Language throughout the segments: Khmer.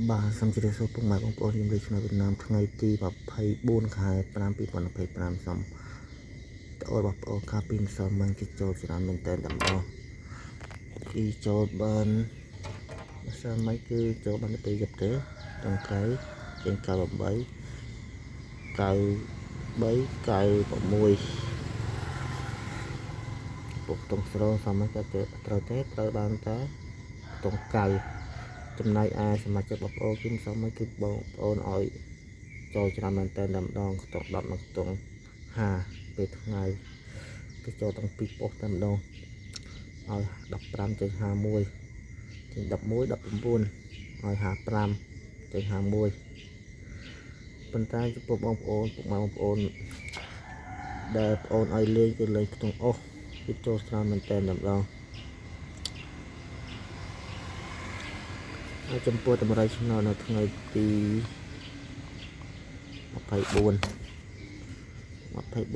បាទសូមជម្រាបសួរពុកម៉ែបងប្អូនខ្ញុំលេខឆ្នាំវៀតណាមថ្ងៃទី24ខែ5 2025សូមតអូរបស់បងកាពីម្សិលមិញគេចូលច្រើនមែនតើតែម្ដងគឺចូលបានម្សិលមិញគឺចូលបានទៅពេលយប់ទេតង្កៅចេញ98 93 96ពុកតុងស្រងសមក៏ត្រូវទេត្រូវបានតែតុងកៅចំណែកឯសមាជិកបងប្អូនគឺសមគឺបងប្អូនឲ្យចូលច្រើនមែនតើតែម្ដងខ្ទង់10និងខ្ទង់5ពេលថ្ងៃគេចូលទាំងពីរប៉ុស្តិ៍តែម្ដងឲ្យ15.51ចេញ11 19ឲ្យ55.51ប៉ុន្តែចំពោះបងប្អូនពុកម៉ែបងប្អូនដែលបងប្អូនឲ្យលេងគឺលេងខ្ទង់អស់គឺចូលច្រើនមែនតើតែម្ដងហើយចំពោះតម្រៃឆ្នោតនៅថ្ងៃទី24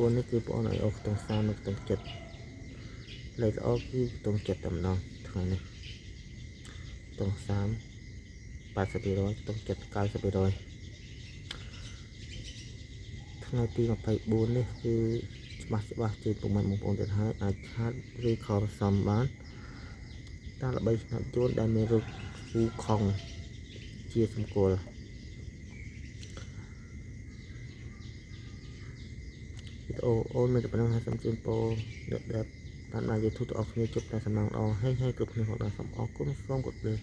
24នេះគឺបងឲ្យអូខ្ទង់30និងខ្ទង់7លេខល្អគឺខ្ទង់7តែម្ដងថ្ងៃនេះខ្ទង់30 80%ខ្ទង់7 90%ថ្ងៃទី24នេះគឺច្បាស់ច្បាស់ជូនពុកម៉ែបងប្អូនទៀតហើយអាចឆាតឬខលសំបានតាមល្បីឆ្នោតជួនដែលមានរូបពូខុងជាសម្គាល់វីដេអូអូនមានតែប៉ុណ្្នឹងហើយសូមជូនពរអ្នកដែលតាមដាន YouTube ទាំងអស់គ្នាជួបតែសំណាងល្អហេងហេងគ្រប់គ្នាផងដែរសូមអរគុណសូមគោរពលា។